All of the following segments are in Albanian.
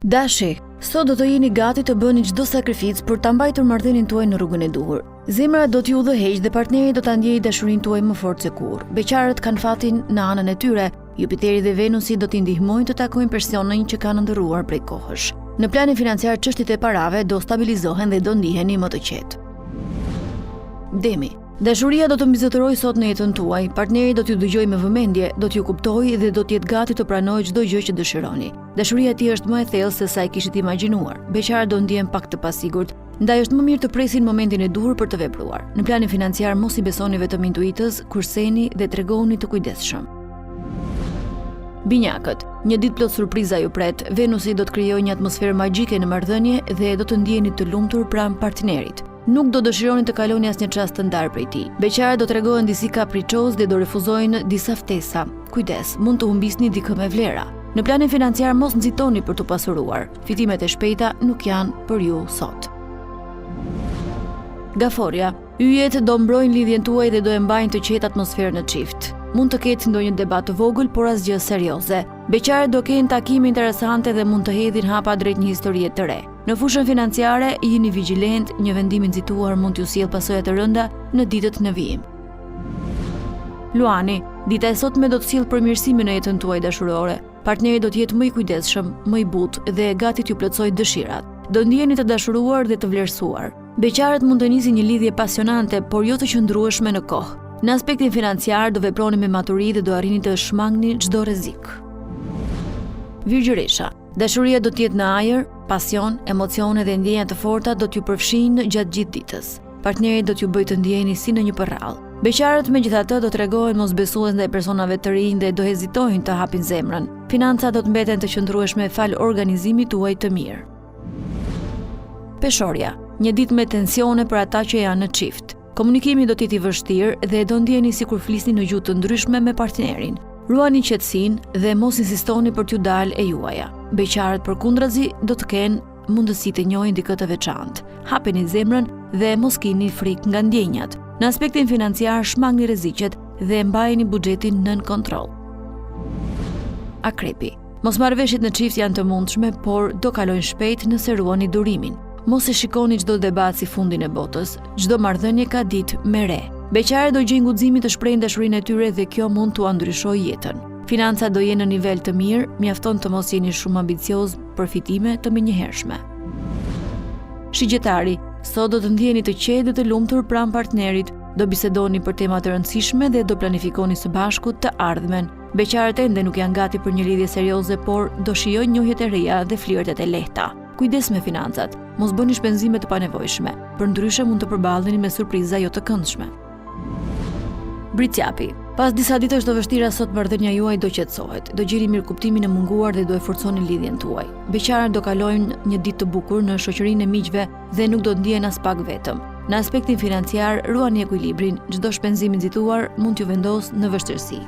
Dashi, sot do të jeni gati të bëni çdo sakrificë për ta mbajtur marrëdhënien tuaj në rrugën e duhur. Zemra do t'ju udhëheqë dhe partneri do ta ndjejë dashurinë tuaj më fort se kurrë. Beqarët kanë fatin në anën e tyre. Jupiteri dhe Venusi do t'i ndihmojnë të takojnë personin që kanë ëndërruar prej kohësh. Në planin financiar çështjet e parave do stabilizohen dhe do ndiheni më të qetë. Demi, Dashuria do të mbizotërojë sot në jetën tuaj. Partneri do t'ju dëgjojë me vëmendje, do t'ju kuptojë dhe do të jetë gati të pranojë çdo gjë që dëshironi. Dashuria e tij është më e thellë se sa e kishit imagjinuar. Beqarët do ndihen pak të pasigurt, ndaj është më mirë të presin momentin e duhur për të vepruar. Në planin financiar mos i besoni vetëm intuitës, kurseni dhe tregohuni të kujdesshëm. Binjakët, një ditë plot surpriza ju pret. Venusi do të krijojë një atmosferë magjike në marrëdhënie dhe do të ndiheni të lumtur pranë partnerit. Nuk do dëshironi të kaloni asnjë çast të ndarë prej tij. Beqarët do tregohen disi kapriçozë dhe do refuzojnë disa ftesa. Kujdes, mund të humbisni dikë me vlera. Në planin financiar mos nxitoni për t'u pasuruar. Fitimet e shpejta nuk janë për ju sot. Gaforrja, yjet do mbrojnë lidhjen tuaj dhe do e mbajnë të qetë atmosferën në çift. Mund të ketë ndonjë debat të vogël, por asgjë serioze. Beqarët do kenë takime interesante dhe mund të hedhin hapa drejt një historie të re. Në fushën financiare, jini vigjilentë, një vendim i nxituar mund t'ju sjellë pasoja të rënda në ditët në vijim. Luani, dita e sotme do të sjellë përmirësime në jetën tuaj dashurore. Partneri do të jetë më i kujdesshëm, më i butë dhe gati t'ju plotësojë dëshirat. Do ndiheni të dashuruar dhe të vlerësuar. Beqarët mund të nisin një lidhje pasionante, por jo të qëndrueshme në kohë. Në aspektin financiar do veproni me maturi dhe do arrini të shmangni çdo rrezik. Virgjëresha, Dashuria do të jetë në ajër, pasion, emocione dhe ndjenja të forta do t'ju përfshijnë gjatë gjithë ditës. Partneri do t'ju bëjë të ndiheni si në një përrallë. Beqarët megjithatë do tregohen mosbesues ndaj personave të rinj dhe do hezitojnë të hapin zemrën. Financat do të mbeten të qëndrueshme falë organizimit tuaj të mirë. Peshorja, një ditë me tensione për ata që janë në çift. Komunikimi do të jetë i vështirë dhe do ndiheni sikur flisni në gjuhë të ndryshme me partnerin. Ruani qetësinë dhe mos insistoni për t'ju dalë e juaja. Beqarët përkundrazi do të kenë mundësi të njohin dikë të veçantë. Hapeni zemrën dhe mos kini frikë nga ndjenjat. Në aspektin financiar shmangni rreziqet dhe mbajeni buxhetin nën kontroll. Akrepi Mosmarrëveshjet në çift janë të mundshme, por do kalojnë shpejt nëse ruani durimin. Mos e shikoni çdo debat si fundin e botës. Çdo marrëdhënie ka ditë me re. Beqarët do gjejnë guximin të shprehin dashurinë e tyre dhe kjo mund t'ua ndryshojë jetën. Financat do jenë në nivel të mirë, mjafton të mos jeni shumë ambiciozë për fitime të menjëhershme. Shigjetari, sot do të ndiheni të qetë dhe të lumtur pranë partnerit, do bisedoni për tema të rëndësishme dhe do planifikoni së bashku të ardhmen. Beqarët ende nuk janë gati për një lidhje serioze, por do shijojnë njohjet e reja dhe flirtet e lehta. Kujdes me financat, mos bëni shpenzime të panevojshme, përndryshe mund të përballeni me surpriza jo të këndshme. Bricjapi, pas disa ditësh të vështira sot marrëdhënia juaj do qetësohet, do gjeni mirëkuptimin e munguar dhe do e forconi lidhjen tuaj. Beqarët do kalojnë një ditë të bukur në shoqërinë e miqve dhe nuk do të ndihen aspak vetëm. Në aspektin financiar, ruani ekuilibrin, çdo shpenzim i nxituar mund t'ju vendosë në vështirësi.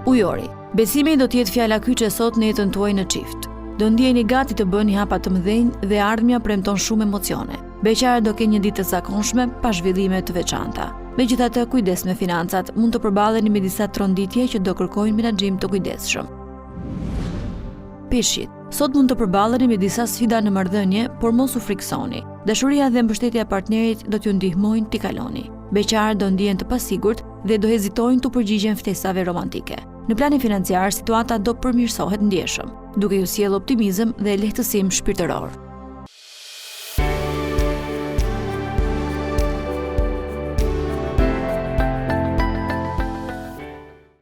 Ujori, besimi do të jetë fjala kyçe sot në jetën tuaj në çift. Do ndiheni gati të bëni hapa të mëdhenj dhe e ardhmja premton shumë emocione. Beqarët do kenë një ditë të zakonshme, pa zhvillime të veçanta. Megjithatë, kujdes me financat, mund të përballeni me disa tronditje që do kërkojnë menaxhim të kujdesshëm. Peshqit, sot mund të përballeni me disa sfida në marrëdhënie, por mos u frikësoni. Dashuria dhe mbështetja e partnerit do t'ju ndihmojnë t'i kaloni. Beqarët do ndihen të pasigurt dhe do hezitojnë t'u përgjigjen ftesave romantike. Në planin financiar, situata do përmirësohet ndjeshëm, duke ju sjellë optimizëm dhe lehtësim shpirtëror.